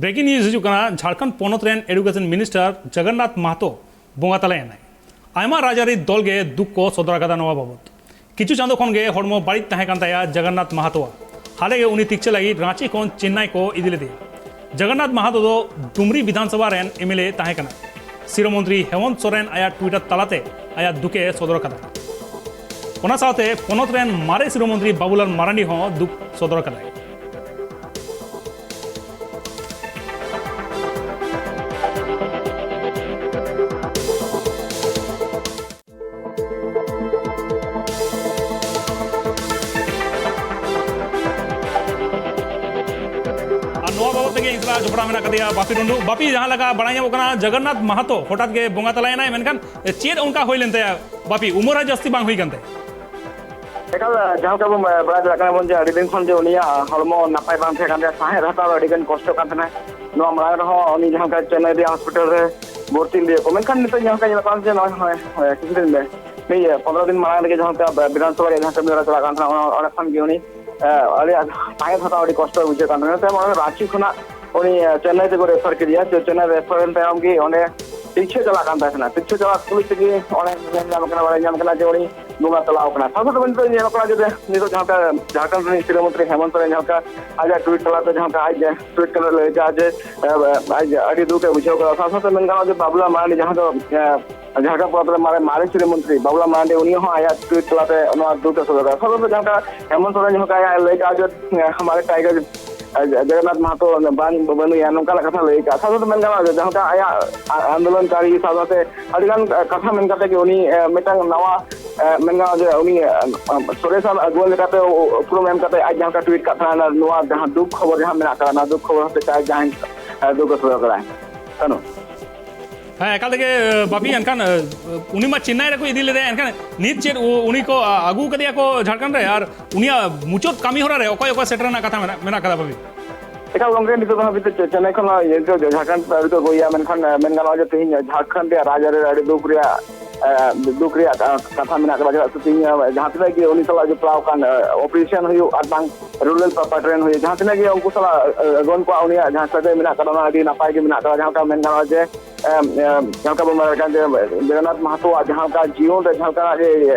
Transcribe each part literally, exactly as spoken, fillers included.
Breaking news ᱦᱤᱡᱩᱜ ᱠᱟᱱᱟ᱾ ᱡᱷᱟᱲᱠᱷᱚᱸᱰ ᱯᱚᱱᱚᱛ ᱨᱮᱱ education minister ᱡᱚᱜᱚᱱᱱᱟᱛᱷ ᱢᱟᱦᱟᱛᱚ ᱵᱚᱸᱜᱟ ᱛᱟᱞᱟᱭᱮᱱᱟᱭ᱾ ᱟᱭᱢᱟ ᱨᱟᱡᱽᱟᱹᱨᱤ ᱫᱚᱞ ᱜᱮ ᱫᱩᱠ ᱠᱚ ᱥᱚᱫᱚᱨ ᱟᱠᱟᱫᱟ ᱱᱚᱣᱟ ᱵᱟᱵᱚᱛ᱾ ᱠᱤᱪᱷᱩ ᱪᱟᱸᱫᱚ ᱠᱷᱚᱱ ᱜᱮ ᱦᱚᱲᱢᱚ ᱵᱟᱹᱲᱤᱡ ᱛᱟᱦᱮᱸ ᱠᱟᱱ ᱛᱟᱭᱟ ᱡᱚᱜᱚᱱᱱᱟᱛᱷ ᱢᱟᱦᱟᱛᱚᱣᱟᱜ᱾ ᱦᱟᱞᱮ ᱜᱮ ᱩᱱᱤ ᱛᱤᱠᱪᱷᱟᱹ ᱞᱟᱹᱜᱤᱫ ᱨᱟᱸᱪᱤ ᱠᱷᱚᱱ ᱪᱮᱱᱱᱟᱭ ᱠᱚ ᱤᱫᱤ ᱞᱮᱫᱮᱭᱟ᱾ ᱡᱚᱜᱚᱱᱱᱟᱛᱷ ᱢᱟᱦᱟᱛᱚ ᱫᱚ ᱰᱩᱢᱨᱤ ᱵᱤᱫᱷᱟᱱ ᱥᱚᱵᱷᱟ ᱨᱮᱱ M L A ᱛᱟᱦᱮᱸ ᱠᱟᱱᱟ᱾ ᱥᱤᱨᱟᱹ ᱢᱚᱱᱛᱨᱤ ᱦᱮᱢᱚᱱᱛ ᱥᱚᱨᱮᱱ ᱟᱭᱟᱜ Twitter ᱛᱟᱞᱟᱛᱮ ᱟᱭᱟᱜ ᱫᱩᱠᱮ ᱥᱚᱫᱚᱨ ᱟᱠᱟᱫᱟ᱾ ᱚᱱᱟ ᱥᱟᱶᱛᱮ ᱯᱚᱱᱚᱛ ᱨᱮᱱ ᱢᱟᱨᱮ ᱥᱤᱨᱟᱹ ᱢᱚᱱᱛᱨᱤ ᱵᱟᱵᱩᱞᱟᱞ ᱢᱟᱨᱟᱱᱰᱤ ᱦᱚᱸ ᱫᱩᱠ ᱥᱚᱫᱚᱨ ᱟᱠᱟᱫᱟᱭ᱾ ᱟᱨ ᱱᱚᱣᱟ ᱵᱟᱵᱚᱛ ᱛᱮᱜᱮ ᱤᱧ ᱥᱟᱞᱟᱜ ᱡᱚᱯᱲᱟᱣ ᱢᱮᱱᱟᱜ ᱟᱠᱟᱫᱮᱭᱟ ᱵᱟᱯᱤ ᱴᱩᱰᱩ᱾ ᱵᱟᱯᱤ, ᱡᱟᱦᱟᱸ ᱞᱮᱠᱟ ᱵᱟᱲᱟᱭ ᱧᱟᱢᱚᱜ ᱠᱟᱱᱟ, ᱡᱚᱜᱚᱱᱱᱟᱛᱷ ᱢᱟᱦᱟᱛᱚ ᱦᱚᱴᱟᱛ ᱜᱮ ᱵᱚᱸᱜᱟ ᱛᱟᱞᱟᱭᱮᱱᱟᱭ, ᱢᱮᱱᱠᱷᱟᱱ ᱪᱮᱫ ᱚᱱᱠᱟ ᱦᱩᱭ ᱞᱮᱱ ᱛᱟᱭᱟ ᱵᱟᱯᱤ? ᱩᱢᱮᱨ ᱦᱚᱸ ᱡᱟᱹᱥᱛᱤ ᱵᱟᱝ ᱦᱩᱭ ᱠᱟᱱ ᱛᱟᱭᱟ᱾ ᱮᱠᱟᱞ, ᱡᱟᱦᱟᱸ ᱞᱮᱠᱟ ᱵᱚᱱ ᱵᱟᱲᱟᱭ ᱫᱟᱲᱮᱭᱟᱜ ᱠᱟᱱᱟ ᱵᱚᱱ ᱡᱮ ᱟᱹᱰᱤ ᱫᱤᱱ ᱠᱷᱚᱱ ᱡᱮ ᱩᱱᱤᱭᱟᱜ ᱦᱚᱲᱢᱚ ᱱᱟᱯᱟᱭ ᱵᱟᱝ ᱛᱟᱦᱮᱸ ᱠᱟᱱ ᱛᱟᱭᱟ, ᱥᱟᱦᱮᱸᱫ ᱦᱟᱛᱟᱣ ᱟᱹᱰᱤ ᱜᱟᱱ ᱠᱚᱥᱴᱚ ᱠᱟᱱ ᱛᱟᱦᱮᱱᱟ᱾ ᱱᱚᱣᱟ ᱢᱟᱲᱟᱝ ᱨᱮᱦᱚᱸ ᱩᱱᱤ ᱡᱟᱦᱟᱸ ᱞᱮᱠᱟ ᱪᱮᱱᱱᱟᱭ ᱨᱮᱭᱟᱜ ᱦᱚᱥᱯᱤᱴᱟᱞ ᱨᱮ ᱵᱷᱚᱨᱛᱤ ᱞᱮᱫᱮᱭᱟ ᱠᱚ, ᱢᱮᱱᱠᱷᱟᱱ ᱱᱤᱛᱚᱜ ᱡᱟᱦᱟᱸ ᱞᱮᱠᱟ ᱧᱮᱞᱚᱜ ᱠᱟᱱᱟ ᱡᱮ ᱱᱚᱜᱼᱚᱭ, ᱦᱚᱸᱜᱼᱚᱭ, ᱦᱚᱸᱜᱼᱚᱭ ᱠᱤᱪᱷᱩ ᱫᱤᱱ ᱢᱤᱫ ᱯᱚᱱᱨᱚ ᱫᱤᱱ ᱢᱟᱲᱟᱝ ᱨᱮᱜᱮ ᱡᱟᱦᱟᱸ ᱞᱮᱠᱟ ᱵᱤᱫᱷᱟᱱ ᱥᱚᱵᱷᱟ ᱨᱮᱭᱟᱜ ᱡᱟᱦᱟᱸ ᱠᱟᱹᱢᱤ ᱦᱚᱨᱟ ᱪᱟᱞᱟᱜ ᱠᱟᱱ ᱛᱟᱦᱮᱱᱟ, ᱚᱱᱟ, ᱚᱸᱰᱮ ᱠᱷᱚᱱ ᱜᱮ ᱩᱱᱤ, ᱮ, ᱟᱹᱰᱤ ᱟᱸᱴ ᱥᱟᱦᱮᱸᱫ ᱦᱟᱛᱟᱣ ᱟᱹᱰᱤ ᱠᱚᱥᱴᱚ ᱵᱩᱡᱷᱟᱹᱜ ᱠᱟᱱ ᱛᱟᱦᱮᱱᱟ᱾ ᱛᱟᱭᱚᱢ ᱚᱸᱰᱮ ᱨᱟᱸᱪᱤ ᱠᱷᱚᱱᱟᱜ ᱩᱱᱤ, ᱮ, ᱪᱮᱱᱱᱟᱭ ᱛᱮᱠᱚ ᱨᱮᱯᱷᱟᱨ ᱠᱮᱫᱮᱭᱟ᱾ ᱛᱚ, ᱪᱮᱱᱱᱟᱭ ᱨᱮᱯᱷᱟᱨ ᱮᱱ ᱛᱟᱭᱚᱢ ᱜᱮ ᱚᱸᱰᱮ ᱛᱤᱠᱪᱷᱟᱹ ᱪᱟᱞᱟᱜ ᱠᱟᱱ ᱛᱟᱦᱮᱸ ᱠᱟᱱᱟ᱾ ᱛᱤᱠᱪᱷᱟᱹ ᱪᱟᱞᱟᱜ ᱛᱩᱞᱩᱡ ᱛᱮᱜᱮ ᱚᱸᱰᱮ ᱧᱮᱞ ᱧᱟᱢ ᱠᱟᱱᱟ, ᱵᱟᱲᱟᱭ ᱧᱟᱢ ᱠᱟᱱᱟ ᱡᱮ ᱩᱱᱤ ᱵᱚᱸᱜᱟ ᱛᱟᱞᱟᱣ ᱠᱟᱱᱟ᱾ ᱥᱟᱶ ᱥᱟᱶᱛᱮ ᱱᱤᱛᱚᱜ ᱧᱮᱞᱚᱜ ᱠᱟᱱᱟ ᱡᱮ ᱱᱤᱛᱚᱜ ᱡᱟᱦᱟᱸ ᱞᱮᱠᱟ ᱡᱷᱟᱲᱠᱷᱚᱸᱰ ᱨᱤᱱᱤᱡ ᱥᱤᱨᱟᱹ ᱢᱚᱱᱛᱨᱤ ᱦᱮᱢᱚᱱᱛ ᱥᱚᱨᱮᱱ ᱡᱟᱦᱟᱸ ᱞᱮᱠᱟ ᱟᱡᱟᱜ ᱴᱩᱭᱤᱴ ᱛᱟᱞᱟᱛᱮ ᱡᱟᱦᱟᱸ ᱞᱮᱠᱟ ᱟᱡ ᱴᱩᱭᱤᱴ ᱠᱟᱛᱮ ᱞᱟᱹᱭ ᱠᱟᱜᱼᱟ ᱡᱮ, ᱮ, ᱟᱡ ᱟᱹᱰᱤ ᱫᱩᱠ ᱮ ᱵᱩᱡᱷᱟᱹᱣ ᱠᱟᱫᱟ᱾ ᱥᱟᱶ ᱥᱟᱶᱛᱮ ᱢᱮᱱ ᱜᱟᱱᱚᱜᱼᱟ ᱡᱮ ᱵᱟᱵᱩᱞᱟᱞ ᱢᱟᱨᱟᱱᱰᱤ ᱡᱟᱦᱟᱸ ᱫᱚ, ᱮ, ᱡᱷᱟᱲᱠᱷᱚᱸᱰ ᱯᱚᱱᱚᱛ ᱨᱮ ᱢᱟᱨᱮ, ᱢᱟᱨᱮ ᱥᱤᱨᱟᱹ ᱢᱚᱱᱛᱨᱤ ᱵᱟᱵᱩᱞᱟᱞ ᱢᱟᱨᱟᱱᱰᱤ, ᱩᱱᱤ ᱦᱚᱸ ᱟᱭᱟᱜ ᱴᱩᱭᱤᱴ ᱛᱟᱞᱟᱛᱮ ᱱᱚᱣᱟ ᱫᱩᱠ ᱮ ᱥᱚᱫᱚᱨ ᱠᱟᱫᱟ᱾ ᱥᱟᱶ ᱥᱟᱶᱛᱮ ᱡᱟᱦᱟᱸ ᱞᱮᱠᱟ ᱦᱮᱢᱚᱱᱛ ᱥᱚᱨᱮᱱ ᱡᱟᱦᱟᱸ ᱞᱮᱠᱟ ᱟᱭᱟᱜ ᱞᱟᱹᱭ ᱠᱟᱜᱼᱟ ᱡᱮ, ᱮ, ᱢᱟᱨᱮ ᱴᱟᱭᱜᱟᱨ ᱡᱚᱜᱚᱱᱱᱟᱛᱷ ᱢᱟᱦᱟᱛᱚ ᱵᱟᱝ, ᱵᱟᱹᱱᱩᱭᱟ, ᱱᱚᱝᱠᱟ ᱞᱮᱠᱟ ᱠᱟᱛᱷᱟ ᱞᱟᱹᱭ ᱠᱟᱜᱼᱟ᱾ ᱥᱟᱶ ᱥᱟᱶᱛᱮ ᱢᱮᱱ ᱜᱟᱱᱚᱜᱼᱟ ᱡᱮ ᱡᱟᱦᱟᱸ ᱞᱮᱠᱟ ᱟᱭᱟᱜ ᱟ-, ᱟᱱᱫᱳᱞᱚᱱᱠᱟᱨᱤ ᱥᱟᱶ ᱥᱟᱶᱛᱮ ᱟᱹᱰᱤ ᱜᱟᱱ ᱠᱟᱛᱷᱟ ᱢᱮᱱ ᱠᱟᱛᱮ ᱜᱮ ᱩᱱᱤ, ᱮ, ᱢᱤᱫᱴᱟᱝ ᱱᱟᱣᱟ, ᱮ, ᱢᱮᱱ ᱜᱟᱱᱚᱜᱼᱟ ᱡᱮ ᱩᱱᱤ, ᱮ, ᱥᱚᱨᱮᱥᱟᱱ ᱟᱹᱜᱩᱣᱟᱹ ᱞᱮᱠᱟᱛᱮ ᱩᱯᱨᱩᱢ ᱮᱢ ᱠᱟᱛᱮ ᱟᱡ ᱡᱟᱦᱟᱸ ᱞᱮᱠᱟ ᱴᱩᱭᱤᱴ ᱠᱟᱜ ᱛᱟᱦᱮᱱᱟ, ᱱᱚᱣᱟ ᱡᱟᱦᱟᱸ ᱫᱩᱠ ᱠᱷᱚᱵᱚᱨ ᱡᱟᱦᱟᱸ ᱢᱮᱱᱟᱜ ᱟᱠᱟᱫᱟ, ᱱᱚᱣᱟ ᱫᱩᱠ ᱠᱷᱚᱵᱚᱨ ᱦᱚᱛᱮᱡ ᱛᱮ ᱟᱡ ᱡᱟᱦᱟᱸᱭ, ᱮ, ᱫᱩᱠ ᱮ ᱥᱚᱫᱚᱨ ᱠᱟᱫᱟᱭ᱾ ᱠᱟᱱᱩ᱾ ᱦᱮᱸ, ᱮᱠᱟᱞ ᱛᱮᱜᱮ, ᱵᱟᱯᱤ, ᱮᱱᱠᱷᱟᱱ, ᱩᱱᱤ ᱢᱟ ᱪᱮᱱᱱᱟᱭ ᱨᱮᱠᱚ ᱤᱫᱤ ᱞᱮᱫᱮᱭᱟ, ᱮᱱᱠᱷᱟᱱ ᱱᱤᱛ ᱪᱮᱫ ᱩ-, ᱩᱱᱤ ᱠᱚ, ᱟ-, ᱟᱹᱜᱩ ᱠᱟᱫᱮᱭᱟ ᱠᱚ ᱡᱷᱟᱲᱠᱷᱚᱸᱰ ᱨᱮ, ᱟᱨ ᱩᱱᱤᱭᱟᱜ ᱢᱩᱪᱟᱹᱫ ᱠᱟᱹᱢᱤ ᱦᱚᱨᱟ ᱨᱮ ᱚᱠᱚᱭ ᱚᱠᱚᱭ ᱥᱮᱴᱮᱨ ᱨᱮᱱᱟᱜ ᱠᱟᱛᱷᱟ ᱢᱮᱱᱟᱜ, ᱢᱮᱱᱟᱜ ᱠᱟᱫᱟ, ᱵᱟᱯᱤ? ᱮᱠᱟᱞ ᱜᱚᱢᱠᱮ, ᱱᱤᱛᱚᱜ ᱫᱚ ᱦᱟᱹᱵᱤᱡ ᱛᱮ ᱪᱮ-, ᱪᱮᱱᱱᱟᱭ ᱠᱷᱚᱱ ᱤᱭᱟᱹ ᱠᱚ ᱡᱷᱟᱲᱠᱷᱚᱸᱰ ᱟᱹᱣᱨᱤ ᱠᱚ ᱟᱹᱜᱩᱭᱟ, ᱢᱮᱱᱠᱷᱟᱱ, ᱮ, ᱢᱮᱱ ᱜᱟᱱᱚᱜᱼᱟ ᱡᱮ ᱛᱮᱦᱮᱧ ᱡᱷᱟᱲᱠᱷᱚᱸᱰ ᱨᱮᱭᱟᱜ ᱨᱟᱡᱽᱟᱹᱨᱤ ᱨᱮ ᱟᱹᱰᱤ ᱫᱩᱠ ᱨᱮᱭᱟᱜ ᱮ, ᱫᱩᱠ ᱨᱮᱭᱟᱜ ᱠᱟ-, ᱠᱟᱛᱷᱟ ᱢᱮᱱᱟᱜ ᱠᱟᱫᱟ᱾ ᱪᱮᱫᱟᱜ ᱥᱮ ᱛᱮᱦᱮᱧ, ᱮ, ᱡᱟᱦᱟᱸ ᱛᱤᱱᱟᱹᱜ ᱜᱮ ᱩᱱᱤ ᱥᱟᱞᱟᱜ ᱡᱚᱯᱲᱟᱣ ᱟᱠᱟᱱ, ᱮ, ᱚᱯᱟᱨᱮᱥᱚᱱ ᱦᱩᱭᱩᱜ ᱟᱨ ᱵᱟᱝ ᱨᱩᱨᱟᱞ ᱯᱟ-, ᱯᱟᱴᱨᱮᱱ ᱦᱩᱭᱩᱜ, ᱡᱟᱦᱟᱸ ᱛᱤᱱᱟᱹᱜ ᱜᱮ ᱩᱱᱠᱩ ᱥᱟᱞᱟᱜ, ᱮ, ᱟᱹᱜᱩᱣᱟᱹᱱ ᱠᱚᱣᱟᱜ ᱩᱱᱤᱭᱟᱜ ᱡᱟᱦᱟᱸ ᱥᱟᱹᱜᱟᱹᱭ ᱢᱮᱱᱟᱜ ᱠᱟᱫᱟ, ᱚᱱᱟ ᱟᱹᱰᱤ ᱱᱟᱯᱟᱭ ᱜᱮ ᱢᱮᱱᱟᱜ ᱠᱟᱫᱟ᱾ ᱡᱟᱦᱟᱸ ᱞᱮᱠᱟ ᱢᱮᱱ ᱜᱟᱱᱚᱜᱼᱟ ᱡᱮ, ᱮ, ᱮ, ᱡᱟᱦᱟᱸ ᱞᱮᱠᱟ ᱵᱚᱱ ᱵᱟᱲᱟᱭ ᱠᱟᱱ ᱡᱮ ᱡᱚᱜᱚᱱᱱᱟᱛᱷ ᱢᱟᱦᱟᱛᱚᱣᱟᱜ ᱡᱟᱦᱟᱸ ᱞᱮᱠᱟ ᱡᱤᱭᱚᱱ ᱨᱮ ᱡᱟᱦᱟᱸ ᱞᱮᱠᱟᱱᱟᱜ ᱜᱮ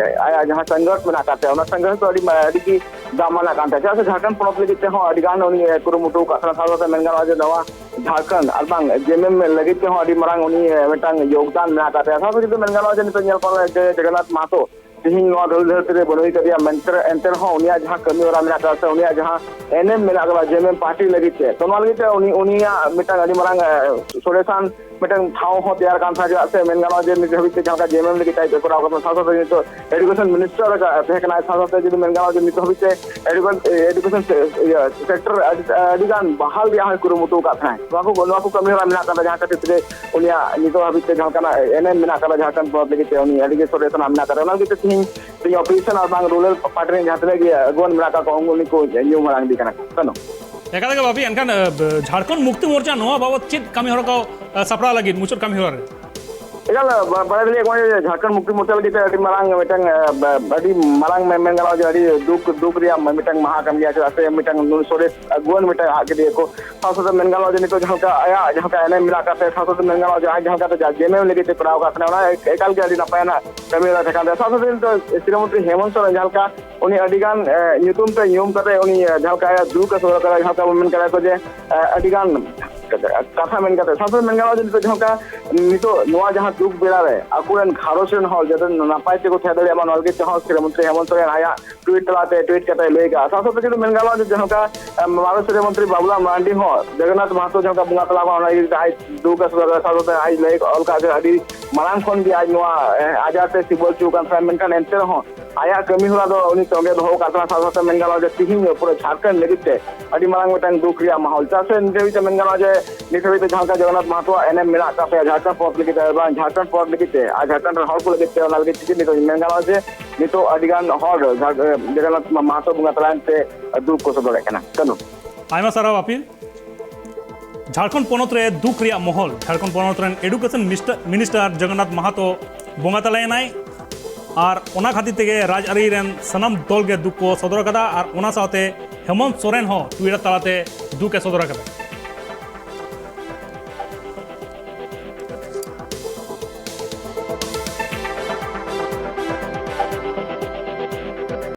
ᱟᱭᱟᱜ ᱡᱟᱦᱟᱸ ᱥᱚᱝᱜᱷᱚᱨᱥ ᱢᱮᱱᱟᱜ ᱟᱠᱟᱫ ᱛᱟᱭᱟ, ᱚᱱᱟ ᱥᱚᱝᱜᱷᱚᱨᱥ ᱫᱚ ᱟᱹᱰᱤ, ᱟᱹᱰᱤ ᱜᱮ ᱫᱟᱢᱟᱱᱟᱜ ᱠᱟᱱ ᱛᱟᱭᱟ᱾ ᱪᱮᱫᱟᱜ ᱥᱮ ᱡᱷᱟᱲᱠᱷᱚᱸᱰ ᱯᱚᱱᱚᱛ ᱞᱟᱹᱜᱤᱫ ᱛᱮᱦᱚᱸ ᱟᱹᱰᱤ ᱜᱟᱱ ᱩᱱᱤ, ᱮ, ᱠᱩᱨᱩᱢᱩᱴᱩ ᱟᱠᱟᱫ ᱛᱟᱦᱮᱱᱟ᱾ ᱥᱟᱶ ᱥᱟᱶᱛᱮ ᱢᱮᱱ ᱜᱟᱱᱚᱜᱼᱟ ᱡᱮ ᱱᱚᱣᱟ ᱡᱷᱟᱲᱠᱷᱚᱸᱰ ᱟᱨ ᱵᱟᱝ ᱡᱮ ᱮᱢ ᱮᱢ ᱞᱟᱹᱜᱤᱫ ᱛᱮᱦᱚᱸ ᱟᱹᱰᱤ ᱢᱟᱨᱟᱝ ᱩᱱᱤ, ᱮ, ᱢᱤᱫᱴᱟᱝ ᱭᱳᱜᱽᱫᱟᱱ ᱢᱮᱱᱟᱜ ᱟᱠᱟᱫ ᱛᱟᱭᱟ᱾ ᱥᱟᱶᱛᱮ ᱡᱩᱫᱤ ᱢᱮᱱ ᱜᱟᱱᱚᱜᱼᱟ ᱡᱮ ᱱᱤᱛᱚᱜ ᱧᱮᱞ ᱠᱚᱢ ᱡᱮ ᱡᱚᱜᱚᱱᱱᱟᱛᱷ ᱢᱟᱦᱟᱛᱚ ᱛᱮᱦᱮᱧ ᱱᱚᱣᱟ ᱫᱷᱩᱲᱤ ᱫᱷᱟᱹᱨᱛᱤ ᱨᱮ ᱵᱟᱹᱱᱩᱭ ᱠᱟᱫᱮᱭᱟ, ᱢᱮᱱᱛᱮ, ᱮᱱᱛᱮ ᱨᱮᱦᱚᱸ ᱩᱱᱤᱭᱟᱜ ᱡᱟᱦᱟᱸ ᱠᱟᱹᱢᱤ ᱦᱚᱨᱟ ᱢᱮᱱᱟᱜ ᱟᱠᱟᱫᱟ ᱥᱮ ᱩᱱᱤᱭᱟᱜ ᱡᱟᱦᱟᱸ ᱮᱱᱮᱢ ᱢᱮᱱᱟᱜ ᱟᱠᱟᱫᱟ ᱡᱮ ᱮᱢ ᱮᱢ ᱯᱟᱨᱴᱤ ᱞᱟᱹᱜᱤᱫ ᱛᱮ, ᱛᱚ ᱱᱚᱣᱟ ᱞᱟᱹᱜᱤᱫ ᱛᱮ ᱩᱱᱤ, ᱩᱱᱤᱭᱟᱜ ᱢᱤᱫᱴᱟᱝ ᱟᱹᱰᱤ ᱢᱟᱨᱟᱝ, ᱮ, ᱥᱚᱨᱮᱥᱟᱱ ᱢᱤᱫᱴᱟᱝ ᱴᱷᱟᱣ ᱦᱚᱸ ᱛᱮᱭᱟᱨ ᱠᱟᱱ ᱛᱟᱦᱮᱸᱫ᱾ ᱪᱮᱫᱟᱜ ᱥᱮ ᱢᱮᱱ ᱜᱟᱱᱚᱜᱼᱟ ᱡᱮ ᱱᱤᱛ ᱦᱟᱹᱵᱤᱡ ᱛᱮ ᱡᱟᱦᱟᱸ ᱞᱮᱠᱟ ᱡᱮ ᱮᱢ ᱮᱢ ᱞᱟᱹᱜᱤᱫ ᱟᱡ ᱮ ᱠᱚᱨᱟᱣ ᱠᱟᱫᱟ, ᱥᱟᱶ ᱥᱟᱶᱛᱮ ᱱᱤᱛᱚᱜ ᱮᱰᱩᱠᱮᱥᱚᱱ ᱢᱤᱱᱤᱥᱴᱟᱨ ᱛᱟᱦᱮᱸ ᱠᱟᱱᱟᱭ, ᱥᱟᱶ ᱥᱟᱶᱛᱮ ᱡᱩᱫᱤ ᱢᱮᱱ ᱜᱟᱱᱚᱜᱼᱟ ᱡᱮ ᱱᱤᱛ ᱦᱟᱹᱵᱤᱡ ᱛᱮ ᱮᱰᱩᱠᱮᱥᱚᱱ, ᱮᱰᱩᱠᱮᱥᱚᱱ ᱥᱮ-, ᱤᱭᱟᱹ, ᱥᱮᱠᱴᱚᱨ ᱟᱹᱰᱤ, ᱟᱹᱰᱤ ᱜᱟᱱ ᱵᱟᱦᱟᱞ ᱨᱮᱭᱟᱜ ᱦᱚᱸᱭ ᱠᱩᱨᱩᱢᱩᱴᱩ ᱟᱠᱟᱫ ᱛᱟᱦᱮᱸᱫ᱾ ᱱᱚᱣᱟ ᱠᱚ, ᱱᱚᱣᱟ ᱠᱚ ᱠᱟᱹᱢᱤ ᱦᱚᱨᱟ ᱢᱮᱱᱟᱜ ᱟᱠᱟᱫᱟ, ᱡᱟᱦᱟᱸ ᱠᱷᱟᱹᱛᱤᱨ ᱛᱮ ᱩᱱᱤᱭᱟᱜ ᱱᱤᱛᱚᱜ ᱦᱟᱹᱵᱤᱡ ᱛᱮ ᱡᱟᱦᱟᱸ ᱞᱮᱠᱟᱱᱟᱜ ᱮᱱᱮᱢ ᱢᱮᱱᱟᱜ ᱟᱠᱟᱫᱟ ᱡᱷᱟᱲᱠᱷᱚᱸᱰ ᱯᱚᱱᱚᱛ ᱞᱟᱹᱜᱤᱫ ᱛᱮ ᱩᱱᱤ ᱟᱹᱰᱤ ᱜᱮ ᱥᱚᱨᱮᱥᱟᱱᱟᱜ ᱢᱮᱱᱟᱜ ᱟᱠᱟᱫᱟ᱾ ᱚᱱᱟ ᱞᱟᱹᱜᱤᱫ ᱛᱮ ᱛᱮᱦᱮᱧ, ᱛᱮᱦᱮᱧ ᱚᱯᱚᱡᱤᱥᱚᱱ ᱟᱨ ᱵᱟᱝ ᱨᱩᱨᱟᱞ ᱯᱟᱨᱴᱤ ᱨᱮᱱ ᱡᱟᱦᱟᱸ ᱛᱤᱱᱟᱹᱜ ᱜᱮ ᱟᱹᱜᱩᱣᱟᱹᱱ ᱢᱮᱱᱟᱜ ᱟᱠᱟᱫ ᱠᱚᱣᱟ, ᱩᱱᱠᱩ ᱩᱱᱤ ᱠᱚ ᱧᱩᱢ ᱦᱟᱞᱟᱝ ᱤᱫᱤ ᱠᱟᱱᱟ᱾ ᱠᱟᱱᱩ᱾ ᱮᱠᱟᱞ ᱜᱮ ᱵᱟᱯᱤ, ᱮᱱᱠᱷᱟᱱ, ᱮ, ᱵ-, ᱡᱷᱟᱲᱠᱷᱚᱸᱰ ᱢᱩᱠᱛᱤ ᱢᱳᱨᱪᱟ ᱱᱚᱣᱟ ᱵᱟᱵᱚᱛ ᱪᱮᱫ ᱠᱟᱹᱢᱤ ᱦᱚᱨᱟ ᱠᱚ, ᱮ, ᱥᱟᱯᱲᱟᱣ ᱞᱟᱹᱜᱤᱫ ᱢᱩᱪᱟᱹᱫ ᱠᱟᱹᱢᱤ ᱦᱚᱨᱟ ᱨᱮ? ᱮᱠᱟᱞ, ᱵᱟ-, ᱵᱟᱲᱟᱭ ᱫᱟᱲᱮᱭᱟᱜ ᱠᱟᱱᱟ ᱡᱮ ᱡᱷᱟᱲᱠᱷᱚᱸᱰ ᱢᱩᱠᱛᱤ ᱢᱳᱨᱪᱟ ᱞᱟᱹᱜᱤᱫ ᱛᱮ ᱟᱹᱰᱤ ᱢᱟᱨᱟᱝ ᱢᱤᱫᱴᱟᱝ, ᱮ, ᱵ-, ᱟᱹᱰᱤ ᱢᱟᱨᱟᱝ ᱢᱮ-, ᱢᱮᱱ ᱜᱟᱱᱚᱜᱼᱟ ᱡᱮ ᱟᱹᱰᱤ ᱫᱩᱠ, ᱫᱩᱠ ᱨᱮᱭᱟᱜ ᱢᱤᱫᱴᱟᱝ ᱢᱟᱦᱟ ᱠᱟᱱ ᱜᱮᱭᱟ, ᱪᱮᱫᱟᱜ ᱥᱮ ᱢᱤᱫᱴᱟᱝ ᱱᱩᱭ ᱥᱚᱨᱮᱥ ᱟᱹᱜᱩᱣᱟᱹᱱ ᱢᱤᱫᱴᱟᱝ ᱟᱫ ᱠᱮᱫᱮᱭᱟ ᱠᱚ᱾ ᱥᱟᱶ ᱥᱟᱶᱛᱮ ᱢᱮᱱ ᱜᱟᱱᱚᱜᱼᱟ ᱡᱮ ᱱᱤᱛᱚᱜ ᱡᱟᱦᱟᱸ ᱞᱮᱠᱟ ᱟᱭᱟᱜ ᱡᱟᱦᱟᱸ ᱞᱮᱠᱟ ᱮᱱᱮᱢ ᱢᱮᱱᱟᱜ ᱟᱠᱟᱫ ᱛᱟᱭᱟ, ᱥᱟᱶ ᱥᱟᱶᱛᱮ ᱢᱮᱱ ᱜᱟᱱᱚᱜᱼᱟ ᱡᱮ ᱟᱡ ᱡᱟᱦᱟᱸ ᱞᱮᱠᱟᱛᱮ ᱡᱟ-, ᱡᱮ ᱮᱢ ᱮᱢ ᱞᱟᱹᱜᱤᱫ ᱛᱮ ᱠᱚᱨᱟᱣ ᱟᱠᱟᱫ ᱛᱟᱦᱮᱱᱟ, ᱚᱱᱟ ᱮᱠ-, ᱮᱠᱟᱞ ᱜᱮ ᱟᱹᱰᱤ ᱱᱟᱯᱟᱭ ᱟᱱᱟᱜ ᱠᱟᱹᱢᱤ ᱦᱚᱨᱟ ᱛᱟᱦᱮᱸ ᱠᱟᱱ ᱛᱟᱭᱟ᱾ ᱥᱟᱶ ᱥᱟᱶᱛᱮ ᱱᱤᱛᱚᱜ ᱥᱨᱤᱢᱚᱱᱛᱨᱤ ᱦᱮᱢᱚᱱᱛ ᱥᱚᱨᱮᱱ ᱡᱟᱦᱟᱸ ᱞᱮᱠᱟ ᱩᱱᱤ ᱟᱹᱰᱤ ᱜᱟᱱ, ᱮ, ᱧᱩᱛᱩᱢ ᱛᱮ ᱧᱩᱢ ᱠᱟᱛᱮ ᱩᱱᱤ, ᱮ, ᱡᱟᱦᱟᱸ ᱞᱮᱠᱟ ᱟᱭᱟᱜ ᱫᱩᱠ ᱮ ᱥᱚᱫᱚᱨ ᱠᱟᱫᱟ, ᱡᱟᱦᱟᱸ ᱞᱮᱠᱟ ᱵᱚᱱ ᱢᱮᱱ ᱠᱟᱫᱟ ᱠᱚ ᱡᱮ, ᱮ, ᱟᱹᱰᱤ ᱜᱟᱱ ᱠᱟᱛᱷᱟ ᱢᱮᱱ ᱠᱟᱛᱮ, ᱥᱟᱶ ᱥᱟᱶᱛᱮ ᱢᱮᱱ ᱜᱟᱱᱚᱜᱼᱟ ᱡᱮ ᱱᱤᱛᱚᱜ ᱡᱟᱦᱟᱸ ᱞᱮᱠᱟ ᱱᱤᱛᱚᱜ ᱱᱚᱣᱟ ᱡᱟᱦᱟᱸ ᱫᱩᱠ ᱵᱮᱲᱟ ᱨᱮ ᱟᱠᱚᱨᱮᱱ ᱜᱷᱟᱨᱚᱸᱡᱽ ᱨᱮᱱ ᱦᱚᱲ ᱡᱟᱛᱮ ᱱᱟᱯᱟᱭ ᱛᱮᱠᱚ ᱛᱟᱦᱮᱸ ᱫᱟᱲᱮᱭᱟᱜ ᱢᱟ, ᱱᱚᱣᱟ ᱞᱟᱹᱜᱤᱫ ᱛᱮᱦᱚᱸ ᱥᱨᱤᱢᱚᱱᱛᱨᱤ ᱦᱮᱢᱚᱱᱛ ᱥᱚᱨᱮᱱ ᱟᱭᱟᱜ ᱴᱩᱭᱤᱴ ᱛᱟᱞᱟᱛᱮ, ᱴᱩᱭᱤᱴ ᱠᱟᱛᱮ ᱞᱟᱹᱭ ᱠᱟᱜᱼᱟ᱾ ᱥᱟᱶ ᱥᱟᱶᱛᱮ ᱡᱩᱫᱤ ᱢᱮᱱ ᱜᱟᱱᱚᱜᱼᱟ ᱡᱮ ᱡᱟᱦᱟᱸ ᱞᱮᱠᱟ, ᱮ, ᱢᱟᱨᱮ ᱥᱨᱤᱢᱚᱱᱛᱨᱤ ᱵᱟᱵᱩᱞᱟᱞ ᱢᱟᱨᱟᱱᱰᱤ ᱦᱚᱸ ᱡᱚᱜᱚᱱᱱᱟᱛᱷ ᱢᱟᱦᱟᱛᱚ ᱡᱟᱦᱟᱸ ᱞᱮᱠᱟ ᱵᱚᱸᱜᱟ ᱛᱟᱞᱟ ᱠᱟᱱᱟ, ᱚᱱᱟ ᱤᱫᱤ ᱠᱟᱛᱮ ᱟᱡ ᱫᱩᱠ ᱮ ᱥᱚᱫᱚᱨ ᱠᱟᱫᱟ᱾ ᱥᱟᱶ ᱥᱟᱶᱛᱮ ᱟᱡ ᱞᱟᱹᱭ ᱚᱞ ᱠᱟᱜᱼᱟ ᱡᱮ ᱟᱹᱰᱤ ᱢᱟᱲᱟᱝ ᱠᱷᱚᱱ ᱜᱮ ᱟᱡ ᱱᱚᱣᱟ, ᱮ, ᱟᱡᱟᱨ ᱛᱮ ᱥᱤᱵᱚᱞ ᱦᱚᱪᱚ ᱠᱟᱱ ᱛᱟᱦᱮᱸᱫ, ᱢᱮᱱᱠᱷᱟᱱ ᱮᱱᱛᱮ ᱨᱮᱦᱚᱸ ᱟᱭᱟᱜ ᱠᱟᱹᱢᱤ ᱦᱚᱨᱟ ᱫᱚ ᱩᱱᱤ ᱛᱚᱸᱜᱮ ᱫᱚᱦᱚ ᱟᱠᱟᱫ ᱛᱟᱦᱮᱱᱟ᱾ ᱥᱟᱶ ᱥᱟᱶᱛᱮ ᱢᱮᱱ ᱜᱟᱱᱚᱜᱼᱟ ᱡᱮ ᱛᱤᱦᱤᱧ ᱯᱩᱨᱟᱹ ᱡᱷᱟᱲᱠᱷᱚᱸᱰ ᱞᱟᱹᱜᱤᱫ ᱛᱮ ᱟᱹᱰᱤ ᱢᱟᱨᱟᱝ ᱢᱤᱫᱴᱟᱝ ᱫᱩᱠ ᱨᱮᱭᱟᱜ ᱢᱟᱦᱚᱞ᱾ ᱪᱮᱫᱟᱜ ᱥᱮ ᱱᱤᱛ ᱦᱟᱹᱵᱤᱡ ᱛᱮ ᱢᱮᱱ ᱜᱟᱱᱚᱜᱼᱟ ᱡᱮ ᱱᱤᱛ ᱦᱟᱹᱵᱤᱡ ᱛᱮ ᱡᱟᱦᱟᱸ ᱞᱮᱠᱟ ᱡᱚᱜᱚᱱᱱᱟᱛᱷ ᱢᱟᱦᱟᱛᱚᱣᱟᱜ ᱮᱱᱮᱢ ᱢᱮᱱᱟᱜ ᱟᱠᱟᱫ ᱛᱟᱭᱟ ᱡᱷᱟᱲᱠᱷᱚᱸᱰ ᱯᱚᱱᱚᱛ ᱞᱟᱹᱜᱤᱫ ᱛᱮ, ᱵᱟᱝ ᱡᱷᱟᱲᱠᱷᱚᱸᱰ ᱯᱚᱱᱚᱛ ᱞᱟᱹᱜᱤᱫ ᱛᱮ ᱟᱨ ᱡᱷᱟᱲᱠᱷᱚᱸᱰ ᱨᱮᱱ ᱦᱚᱲ ᱠᱚ ᱞᱟᱹᱜᱤᱫ ᱛᱮ, ᱚᱱᱟ ᱞᱟᱹᱜᱤᱫ ᱛᱮ ᱱᱤᱛᱚᱜ ᱢᱮᱱ ᱜᱟᱱᱚᱜᱼᱟ ᱡᱮ ᱱᱤᱛᱚᱜ ᱟᱹᱰᱤ ᱜᱟᱱ ᱦᱚᱲ ᱡᱷᱟᱲ-, ᱡᱚᱜᱚᱱᱱᱟᱛᱷ ᱢᱟᱦᱟᱛᱚ ᱵᱚᱸᱜᱟ ᱛᱟᱞᱟᱭᱮᱱ ᱛᱮ ᱫᱩᱠ ᱠᱚ ᱥᱚᱫᱚᱨᱮᱫ ᱠᱟᱱᱟ᱾ ᱠᱟᱹᱱᱩ᱾ ᱟᱭᱢᱟ ᱥᱟᱨᱦᱟᱣ ᱟᱯᱤᱞ᱾ ᱡᱷᱟᱲᱠᱷᱚᱸᱰ ᱯᱚᱱᱚᱛ ᱨᱮ ᱫᱩᱠ ᱨᱮᱭᱟᱜ ᱢᱚᱦᱚᱞ᱾ ᱡᱷᱟᱲᱠᱷᱚᱸᱰ ᱯᱚᱱᱚᱛ ᱨᱮᱱ ᱮᱰᱩᱠᱮᱥᱚᱱ ᱢᱤᱥᱴᱟᱨ, ᱢᱤᱱᱤᱥᱴᱟᱨ ᱡᱚᱜᱚᱱᱱᱟᱛᱷ ᱢᱟᱦᱟᱛᱚ ᱵᱚᱸᱜᱟ ᱛᱟᱞᱟᱭᱮᱱᱟᱭ᱾ ᱟᱨ ᱚᱱᱟ ᱠᱷᱟᱹᱛᱤᱨ ᱛᱮᱜᱮ ᱨᱟᱡᱽᱟᱹᱨᱤ ᱨᱮᱱ ᱥᱟᱱᱟᱢ ᱫᱚᱞ ᱜᱮ ᱫᱩᱠ ᱠᱚ ᱥᱚᱫᱚᱨ ᱟᱠᱟᱫᱟ᱾ ᱟᱨ ᱚᱱᱟ ᱥᱟᱶᱛᱮ ᱦᱮᱢᱚᱱᱛ ᱥᱚᱨᱮᱱ ᱦᱚᱸ ᱴᱩᱭᱤᱴᱟᱨ ᱛᱟᱞᱟᱛᱮ ᱫᱩᱠ ᱮ ᱥᱚᱫᱚᱨ ᱟᱠᱟᱫᱟ᱾